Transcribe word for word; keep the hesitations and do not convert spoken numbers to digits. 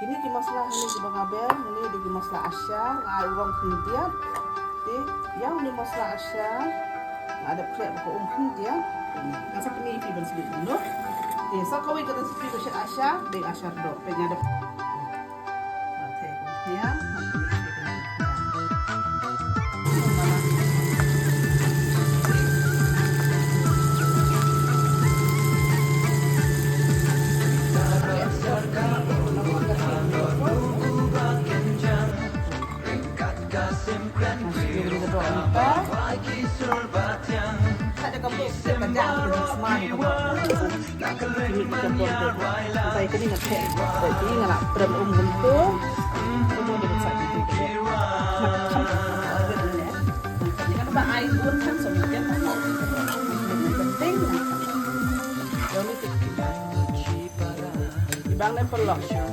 Kine ki masala hangne kiba nga ber, hangne dei ki masala ashar, nga ai u rong khyndiat. Te ïa une u masala ashar nga dep khreh ba ka um khyndiat. Nga sa pyni ïa phi ban sdih kumno. Te sa kawei ka recipe ba shet ashar, dei ashar doh. Peit nga dep. Nga theh kumne. Ibang ne pelok.